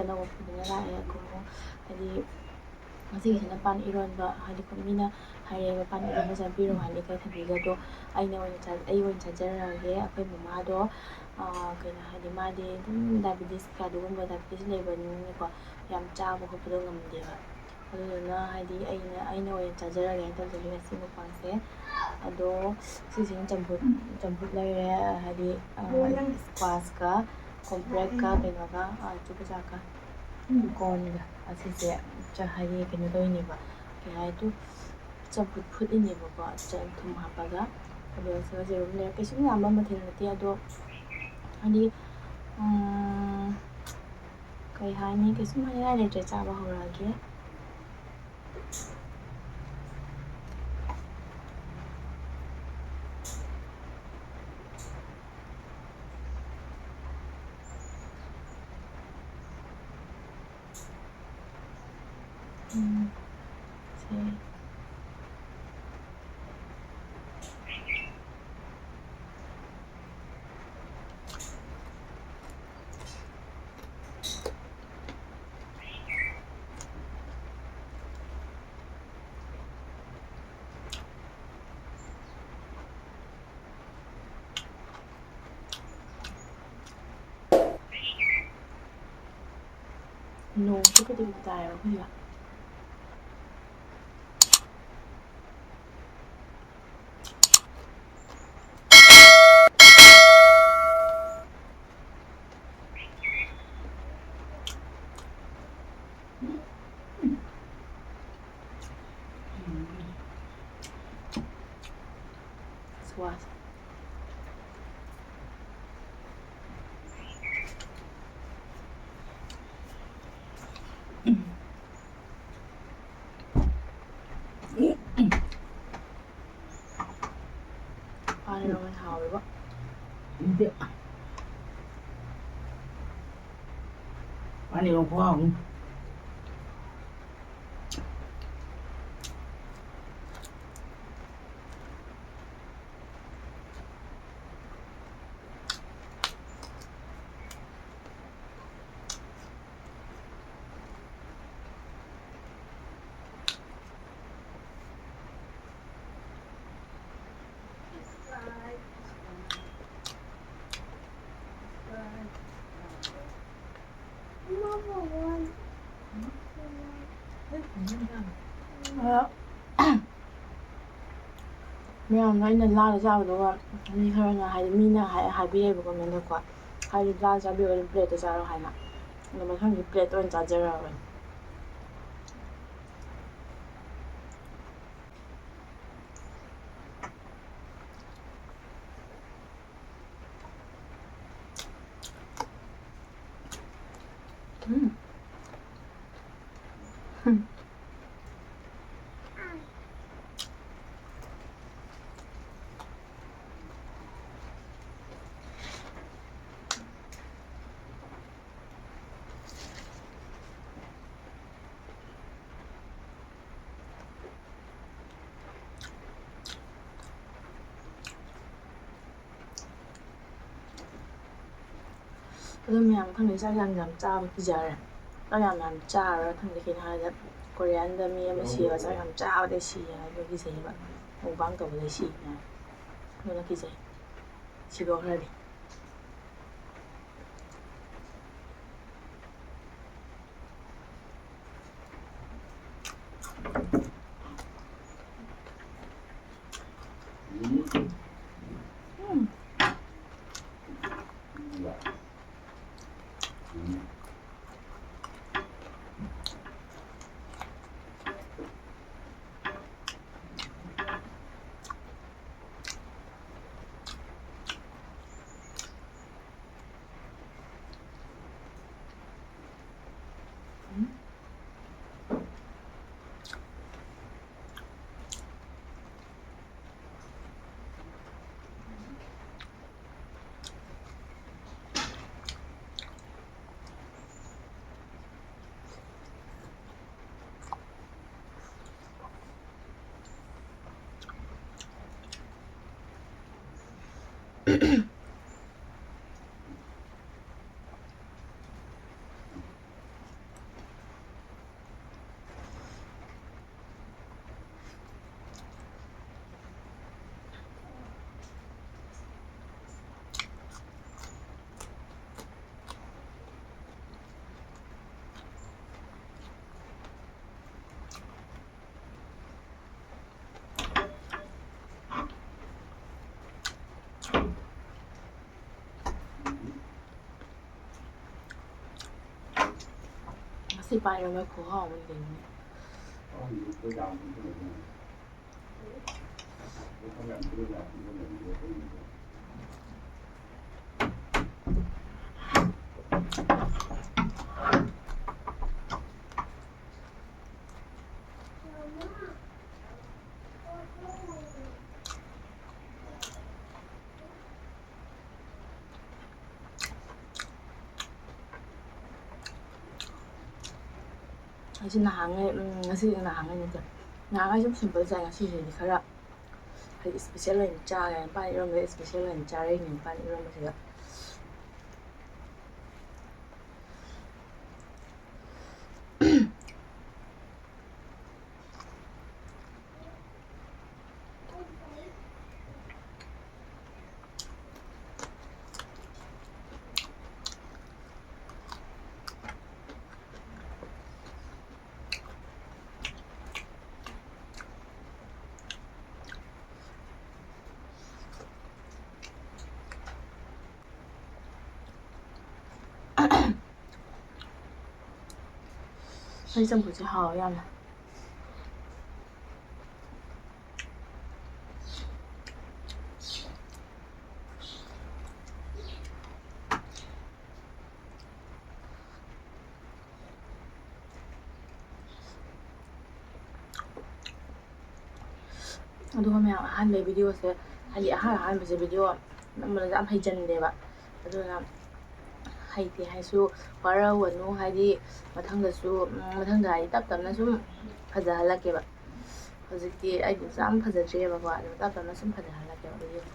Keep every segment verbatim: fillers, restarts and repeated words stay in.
ꯑꯅꯧꯕ ꯄꯨꯗꯨꯅ ꯂꯥꯛꯑꯦ꯫ ꯑꯩꯈꯣꯏ ꯍꯥꯏꯗꯤ ꯉꯁꯤꯒꯤꯁꯤꯅ ꯄꯥꯟ ꯏꯔꯣꯟꯕ, ꯍꯥꯏꯗꯤ ꯃꯤꯅ ꯍꯥꯏꯔꯛꯑꯦꯕ ꯄꯥꯟ ꯏꯔꯣꯟꯕ ꯆꯥꯕꯤꯔꯣ ꯍꯥꯏꯅ ꯏꯀꯥꯏ ꯊꯕꯤꯒꯗꯣ꯫ ꯑꯩꯅ ꯑꯣꯏꯅ ꯆꯥ-, ꯑꯩ ꯑꯣꯏꯅ ꯆꯥꯖꯔꯛꯑꯒꯦ꯫ ꯑꯩꯈꯣꯏ ꯃꯃꯥꯗꯣ, ꯑꯥ, ꯀꯩꯅꯣ ꯍꯥꯏꯗꯤ ꯃꯥꯗꯤ ꯑꯗꯨꯝ diabetes ꯀꯩꯀꯥ ꯑꯗꯨꯒꯨꯝꯕ diabetes ꯂꯩꯕꯅꯤꯅꯀꯣ, ꯌꯥꯝ ꯆꯥꯕ ꯈꯣꯠꯄꯗꯣ ꯉꯝꯗꯦꯕ꯫ ꯑꯗꯨꯗꯨꯅ ꯍꯥꯏꯗꯤ ꯑꯩꯅ, ꯑꯩꯅ ꯑꯣꯏꯅ ꯆꯥꯖꯔꯒꯦꯅ ꯇꯧꯖꯔꯤ ꯉꯁꯤ ꯃꯨꯛꯕꯥꯡꯁꯦ꯫ ꯑꯗꯣ ꯁꯤꯁꯤꯅ ꯆꯝꯐꯨꯠ, ꯆꯝꯐꯨꯠ ꯂꯩꯔꯦ, ꯍꯥꯏꯗꯤ, ꯑꯥ, squash ꯀ ꯀꯣꯝꯄ꯭ꯔꯦꯛꯀ ꯀꯩꯅꯣꯒ, ꯑꯥ, ꯆꯨꯕꯖꯥꯛꯀ corn ꯒ ꯑꯁꯤꯁꯦ ꯆ-, ꯍꯥꯏꯗꯤ ꯀꯩꯅꯣ ꯇꯧꯔꯤꯅꯦꯕ, ꯀꯩ ꯍꯥꯏ ꯑꯗꯨ, ꯆꯝꯐꯨꯠ ꯐꯨꯠꯂꯤꯅꯦꯕꯀꯣ, ꯆ-, ꯊꯨꯝ ꯍꯥꯞꯄꯒ꯫ ꯑꯗꯨꯒ ꯁꯤꯒ ꯌꯦꯔꯨꯝ ꯂꯩꯔꯦ꯫ ꯀꯩꯁꯨꯝ ꯌꯥꯝꯕ ꯃꯊꯦꯜ ꯅꯠꯇꯦ, ꯑꯗꯣ ꯍꯥꯏꯗꯤ, ꯎꯝ, ꯀꯩ ꯍꯥꯏꯅꯤ, ꯀꯩꯁꯨꯝ ꯍꯥꯏꯅꯤꯡꯉꯥꯏ ꯂꯩꯇ꯭ꯔꯦ, ꯆꯥꯕ ꯍꯧꯔꯛꯑꯒꯦ꯫ ꯎꯝ, ꯁꯦ꯫ ꯅꯣꯡꯁꯨ ꯈꯤꯇꯪ ꯇꯥꯏꯌꯦꯕ ꯑꯩꯈꯣꯏꯒ꯫ ꯁ꯭ꯀ꯭ꯋꯥꯁ꯫ ꯄꯥꯟ ꯏꯔꯣꯟꯕ ꯍꯥꯎꯋꯦꯕ꯫ ꯄꯥꯟ ꯏꯔꯣꯟꯕ ꯈꯨꯍꯥꯎ ꯑꯃ꯫ ꯑꯗꯣ ꯃꯌꯥꯝꯅ ꯑꯩꯅ ꯂꯥꯜꯂ ꯆꯥꯕꯗꯨꯒ ꯃꯤ ꯈꯔꯅ ꯍꯥꯏꯗꯤ ꯃꯤꯅ ꯍꯥꯏ-, ꯍꯥꯏꯕꯤꯔꯦꯕꯀꯣ ꯃꯦꯝꯅꯀꯣ, ꯍꯥꯏꯗꯤ ꯂꯥꯜꯂ ꯆꯥꯕꯤꯌꯣ, ꯑꯗꯨꯝ ꯄ꯭ꯂꯦꯠꯇ ꯆꯥꯔꯣ ꯍꯥꯏꯅ꯫ ꯑꯗꯣ ꯃꯊꯪꯗꯤ ꯄ꯭ꯂꯦꯠꯇ ꯑꯣꯏꯅ ꯆꯥꯖꯔꯛꯑꯕꯅꯤ꯫ ꯎꯝ꯫ ꯎꯝ꯫ ꯑꯗꯣ ꯃꯌꯥꯝ, ꯃꯊꯪꯗꯤ ꯆꯥꯛ ꯌꯥꯝ ꯌꯥꯝ ꯆꯥꯕ ꯀꯤꯖꯔꯦ꯫ ꯆꯥꯛ ꯌꯥꯝ ꯌꯥꯝ ꯆꯥꯔꯔꯣꯏ꯫ ꯃꯊꯪꯗꯤ ꯀꯩꯅꯣ ꯍꯥꯏꯔꯗ, ꯀꯣꯔꯤꯌꯥꯟꯗ ꯃꯤ ꯑꯃ ꯁꯤꯌꯦꯕ, ꯆꯥꯛ ꯌꯥꯝ ꯆꯥꯕꯗꯩ ꯁꯤꯌꯦ ꯍꯥꯏꯕ ꯀꯤꯖꯩꯌꯦꯕ꯫ ꯃꯨꯛꯕꯥꯡ ꯇꯧꯕꯗꯩ ꯁꯤꯅꯦ ꯍꯥꯏ꯫ ꯑꯗꯨꯅ ꯀꯤꯖꯩ꯫ ꯁꯤꯗꯣꯛꯈ꯭ꯔꯗꯤ꯫ ꯁꯤ ꯄꯥꯏꯔꯒ ꯈꯨꯍꯥꯎ ꯑꯃ ꯂꯩꯕꯅꯦ꯫ ꯑꯩꯁꯦ ꯅꯍꯥꯟꯉꯩ, ꯎꯝ, ꯉꯁꯤꯗꯤ ꯅꯍꯥꯟꯉꯩ ꯅꯠꯇꯦ꯫ ꯅꯍꯥꯟꯉꯩ ꯁꯨꯝ simple ꯆꯥꯏ꯫ ꯉꯁꯤꯁꯤꯗꯤ ꯈꯔ ꯍꯥꯏꯗꯤ special ꯑꯣꯏꯅ ꯆꯥꯒꯦ꯫ ꯃꯄꯥꯟ ꯏꯔꯣꯟꯕꯗ special ꯑꯣꯏꯅ ꯆꯥꯔꯛꯏꯅꯦ, ꯃꯄꯥꯟ ꯏꯔꯣꯟꯕꯁꯤꯗ꯫ ꯍꯩ ꯆꯝꯐꯨꯠꯁꯦ ꯍꯥꯎꯋꯦ ꯌꯥꯝꯅ꯫ ꯑꯗꯨꯒ ꯃꯌꯥꯝ, ꯑꯍꯥꯟꯕꯩ videoꯁꯦ, ꯍꯥꯏꯗꯤ ꯑꯍꯥꯟ ꯑꯍꯥꯟꯕꯁꯦ video ꯅꯝꯕꯗꯁꯨ ꯌꯥꯝ ꯍꯩꯖꯟꯗꯦꯕ꯫ ꯑꯗꯨꯅ ꯍꯩꯇꯦ ꯍꯥꯏꯁꯨ ꯋꯥꯔꯧꯒꯅꯨ, ꯍꯥꯏꯗꯤ ꯃꯊꯪꯗꯁꯨ, ꯎꯝ, ꯃꯊꯪꯗ ꯍꯥꯏꯗꯤ ꯇꯞ ꯇꯞꯅ ꯁꯨꯝ ꯐꯖꯍꯜꯂꯛꯀꯦꯕ꯫ ꯍꯧꯖꯤꯛꯇꯤ ꯑꯩꯕꯨꯁꯨ ꯌꯥꯝ ꯐꯖꯗ꯭ꯔꯤꯑꯕꯀꯣ, ꯑꯗꯨ ꯇꯞ ꯇꯞꯅ ꯁꯨꯝ ꯐꯖꯍꯜꯂꯛꯀꯦꯕ videoꯁꯦ꯫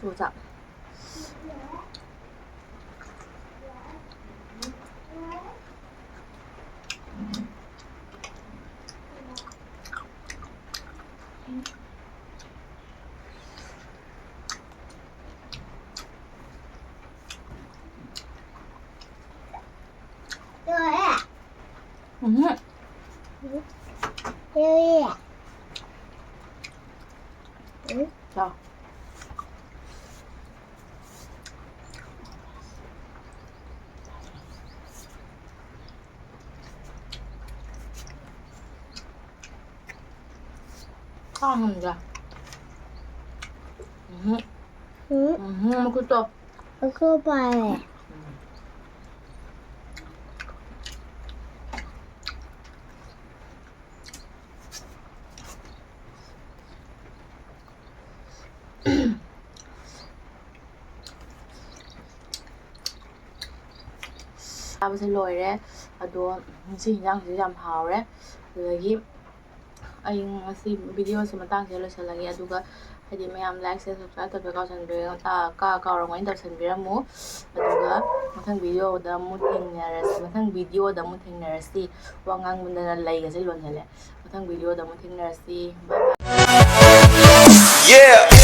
ꯆꯨꯖꯥꯛ꯫ ꯎꯝꯍꯨꯝ꯫ ꯆꯥꯎ꯫ ꯆꯥ ꯉꯝꯗꯦ꯫ ꯎꯝꯍꯨꯝ꯫ ꯎꯝ꯫ ꯎꯝꯍꯨꯝ, ꯃꯈꯨꯠꯇꯣ꯫ ꯃꯈꯨꯠ ꯄꯥꯏꯔꯦ꯫ ꯆꯥꯕꯁꯦ ꯂꯣꯏꯔꯦ꯫ ꯑꯗꯣ ꯉꯁꯤ ꯍꯤꯟꯖꯥꯡꯁꯤꯁꯨ ꯌꯥꯝ ꯍꯥꯎꯔꯦ꯫ ꯑꯗꯨꯗꯒꯤ ꯑꯩ ꯉꯁꯤ videoꯁꯦ ꯃꯇꯥꯡꯁꯤꯗ ꯂꯣꯏꯁꯤꯜꯂꯒꯦ꯫ ꯑꯗꯨꯒ ꯍꯥꯏꯗꯤ ꯃꯌꯥꯝ like, share, subscribe ꯇꯧꯕ ꯀꯥꯎꯁꯟꯕꯤꯔ-, ꯀꯥ-, ꯀꯥ-, ꯀꯥꯎꯔꯝꯒꯅꯤ, ꯇꯧꯁꯟꯕꯤꯔꯝꯃꯨ꯫ ꯑꯗꯨꯒ ꯃꯊꯪ videoꯗ ꯑꯃꯨꯛ ꯊꯦꯡꯅꯔꯁꯤ, ꯃꯊꯪ videoꯗ ꯑꯃꯨꯛ ꯊꯦꯡꯅꯔꯁꯤ꯫ ꯋꯥ ꯉꯥꯡꯃꯟꯗꯅ ꯂꯩꯒꯁꯦ ꯂꯣꯟꯁꯤꯜꯂꯦ꯫ ꯃꯊꯪ videoꯗ ꯑꯃꯨꯛ ꯊꯦꯡꯅꯔꯁꯤ꯫ Bye bye꯫ Yeah.